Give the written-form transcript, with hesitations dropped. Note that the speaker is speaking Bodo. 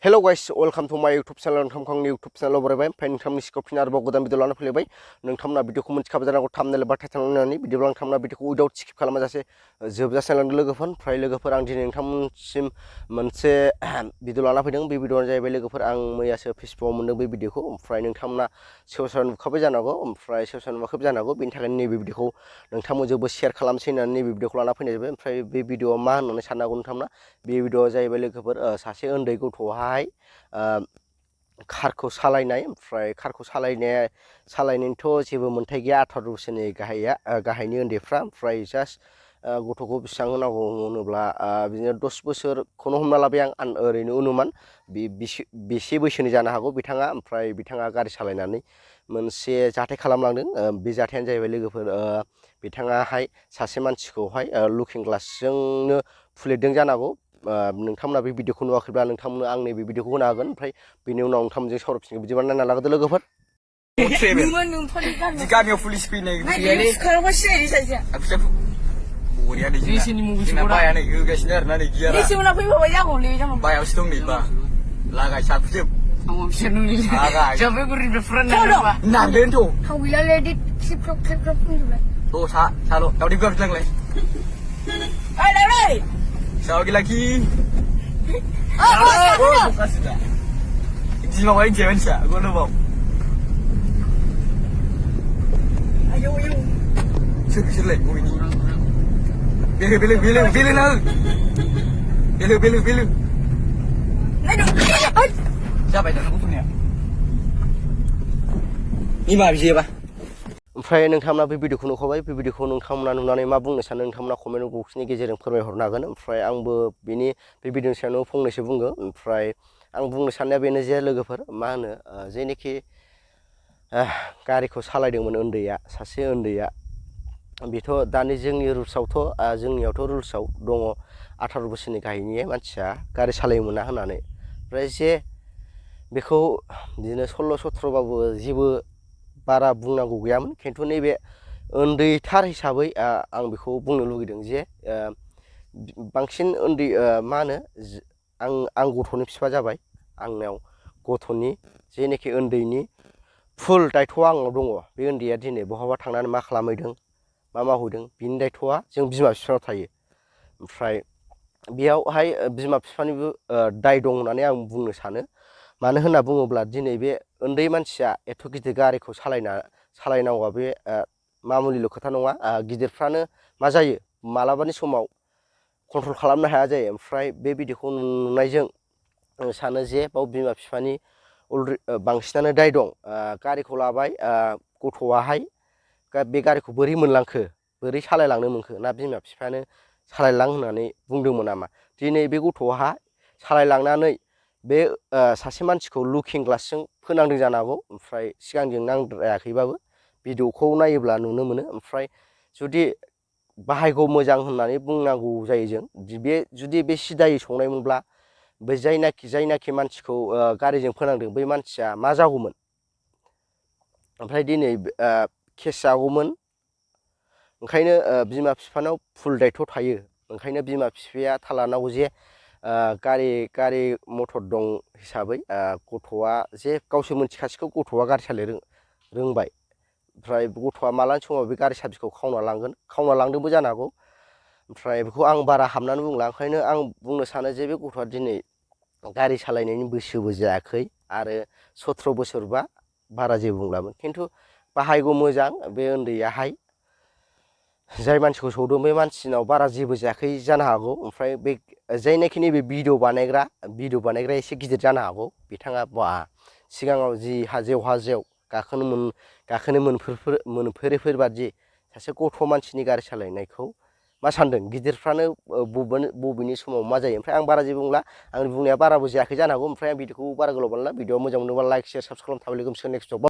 Hello guys, welcome to my YouTube channel. Nontamni YouTube channel barabai. Fai nontamni skopin arbo godan video lana फैलायबाय. नोंथांमोना भिडिअखौ मोनथिखाबाय जानांगौ thumbnail बा title नायनानै भिडिअआव नोंथांमोना भिडिअखौ without skip खालामाजासे जोबजासे नायलांदो लोगोफोर. फ्राय लोगोफोर आं दिनै नोंथांमोनसिम मोनसे भिडिअ लाना फैदों. बे भिडिअआनो जाहैबाय लोगोफोर आं मैयासो फेसबुकआव मोनदों बे भिडिअखौ. ओमफ्राय नोंथांमोना सेवसार नुखाबाय जानांगौ. ओमफ्राय सेवसार नुवाखैबो जानांगौ. बेनि थाखायनो नैबे भिडिअखौ नोंथांमोनजोंबो शेयार खालामसै होननानै नैबे भिडिअखौ लाना फैनाय जाबाय. ओमफ्राय बे भिडिअआ मा होननानै साननांगौ नोंथांमोना? बे भिडिअआ जाहैबाय लोगोफोर सासे उन्दै गथ'आहाय कारखौ सालायनाय. ओमफ्राय कारखौ सालायनायनिथ' जेबो मोन्थाय गैया 18 बोसोरनि गाहायनि उन्दैफ्रा. ओमफ्राय जास्ट गथ'खौ बेसेबां होनांगौ होनोब्ला बिदिनो 10 बोसोरखौनो हमना लाबाय आं ओरैनो अनुमान बेसे बैसोनि जानो हागौ बिथाङा. ओमफ्राय बिथाङा गारि सालायनानै मोनसे जाथाय खालामलांदों. बे जाथायानो जाहैबाय लोगोफोर बिथाङाहाय सासे मानसिखौहाय लुकिं ग्लासजोंनो फुलेदों जानांगौ. नोंथांमोना बे भिडिअखौ नुवाखैब्ला नोंथांमोना आंनि बे भिडिअखौ होनो हागोन. ओमफ्राय बेनि उनाव नोंथांमोनजों सावरायफिनगोन. बिदिबा नायना लागोदो लोगोफोर. गामियाव पुलिस फैनाय बायानो होगासिनो आरोना नै गियारा बायावसो दं नै बा लागाय साखुजोब नांदोंथ' साल' दावदै गाबज्लांलाय Sao lagi? Oh, kasih dah. Ini mau aja macam, gua nak mau. Ayo. Sila, gua ini. Beli nak. Beli. Siapa itu? Aku punya. Ini mah bisa apa? ओमफ्राय नोंथांमोना बे भिडिअखौ नुखाबाय. बे भिडिअखौ नोंथांमोना नुनानै मा बुंनो सानो नोंथांमोना कमेन्ट बक्सनि गेजेरजों फोरमायहरनो हागोन. ओमफ्राय आंबो बे भिडिअनि सायाव फंनैसो बुंगोन. ओमफ्राय आं बुंनो साननाया बेनो जे लोगोफोर मा होनो जेनोखि गारिखौ सालायदोंमोन सासे उन्दैया बेथ' दानि जोंनि रुल्सआवथ' जोंनियावथ' रुल्सआव दङ 18 बोसोरनि गाहायनि मानसिया गारि सालायनो मोना होननानै. ओमफ्राय जे बेखौ बिदिनो 16-17 बाबो जेबो बारा बुंनांगौ गैयामोन. खिन्थु नैबे उन्दैथार हिसाबै आं बेखौ बुंनो लुगैदों जे बांसिन उन्दै मा होनो आं गथ'नि बिफा जाबाय. आंनाव गथ'नि जेनोखि उन्दैनि फुल दायथ'आ आंनाव दङ. बे उन्दैया दिनै बहाबा थांनानै मा खालामहैदों मा मावहैदों बिनि दायथ'आ जों बिमा बिफानाव थायो. ओमफ्राय बेयावहाय बिमा बिफानिबो दाय दं होननानै आं बुंनो सानो. मानो होनना बुङोब्ला दिनै बे उन्दै मानसिया एथ' गिदिर गारिखौ सालायनांगौआ बे मामुलिल' खोथा नङा. गिदिरफ्रानो मा जायो मालाबानि समाव कन्ट्रल खालामनो हाया जायो. ओमफ्राय बे भिडिअखौ नुनायजों आं सानो जे बाव बिमा बिफानि बांसिनानो दाय दं. गारिखौ लाबाय गथ'आहाय बे गारिखौ बोरै मोनलांखो बोरै सालायलांनो मोनखो ना बिमा बिफायानो सालायलां होननानै बुंदोंमोन नामा? दिनै बे गथ'आ सालायलांनानै बे सासे मानसिखौ लुकिं ग्लासजों फोनांदों जानो हागौ. ओमफ्राय सिगांजों नांद्रायाखैबाबो भिडिअखौ नायोब्ला नुनो मोनो. ओमफ्राय जुदि बाहायगौ मोजां होननानै बुंनांगौ जायो जों. जुदि बे सिदायै संनायमोनब्ला बै जायनाखि मानसिखौ गारिजों फोनांदों बै मानसिया मा जागौमोन? ओमफ्राय दिनै केस जागौमोन. ओंखायनो बिमा बिफानाव फुल दायथ' थायो. ओंखायनो बिमा बिफाया थाल लानांगौ जे गारि मटर दं हिसाबै गथ'आ जे गावसोर मोनथिखासिगौ गथ'आ गारि सालायनो रोंबाय. ओमफ्राय गथ'आ मालानि समाव बे गारि साबिखौ खावना लांदोंबो जानो हागौ. ओमफ्राय बेखौ आं बारा हाबनानै बुंला. ओंखायनो आं बुंनो सानो जे बे गथ'आ दिनै गारि सालायनायनि बैसोबो जायाखै आरो 17 बोसोरबा बारा जेबो बुंलामोन. खिन्थु बाहायगौ मोजां बे उन्दैयाहाय जाय मानसिखौ सौदों बे मानसिनाव बारा जेबो जायाखै जानो हागौ. ओमफ्राय बे जायनाखि नैबे भिडिअ बानायग्रा एसे गिदिर जानो हागौ. बिथाङा सिगाङाव जि हाजेव गाखोनो मोनफेरैफोरबादि सासे गथ' मानसिनि गारि सालायनायखौ मा सानदों? गिदिरफ्रानो बबेनि समाव मा जायो? ओमफ्राय आं बारा जेबो बुंला. आंनि बुंनाया बाराबो जायाखै जानो हागौ. ओमफ्राय आं भिडिअखौ बारा गोलाव बानायला. भिडिअआ मोजां मोनोबा लाइक शेयार साबसक्राइब खालामना थाबाय लोगोसे नेक्स्ट